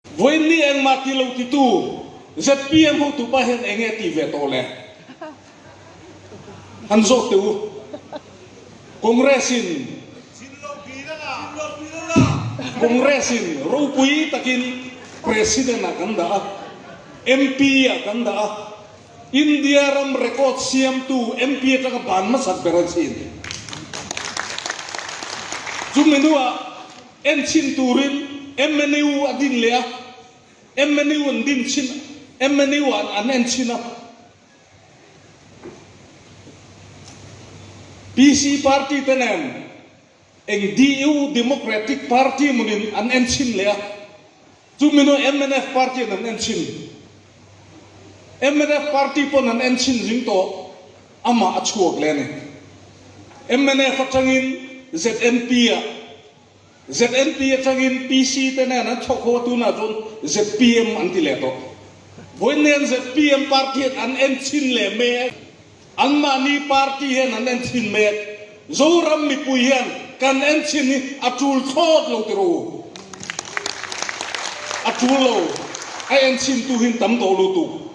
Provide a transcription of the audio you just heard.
Vawiin ni engmah ti lo titu zpm hotu pa hian enge ti ve tawh le? Han zawt teh u. Congress in Congress in ropui takin President ah kan dah a, MP ah kan dah a, India ram record siamtu MP atanga ban hmasak ber a chin. Chumi hnuah En chhin turin MNU a din leh a, MNU an din chhin, MNU ah an en chhin a. PC party te nen eng DU Democratic Party hmunin an en chhin leh a, chumi hnu mnf party in an en chhin. Mnf party pawn an en chhin zing tawh, amah a chhuak leh a ni. Mnf atangin ZNP ah ZNP atangin PC te nen an chhawk ho a tunah chuan zpm an ti leh tawh. Vawiin nen zpm party hian an en chhin leh mek. Anmahni party hian an en chhin mek. Zoram mipui hian kan en chhin hi a tul thlawt lo ti rawh u. A tul lo. A en chhin tu hi an tam tawh lutuk.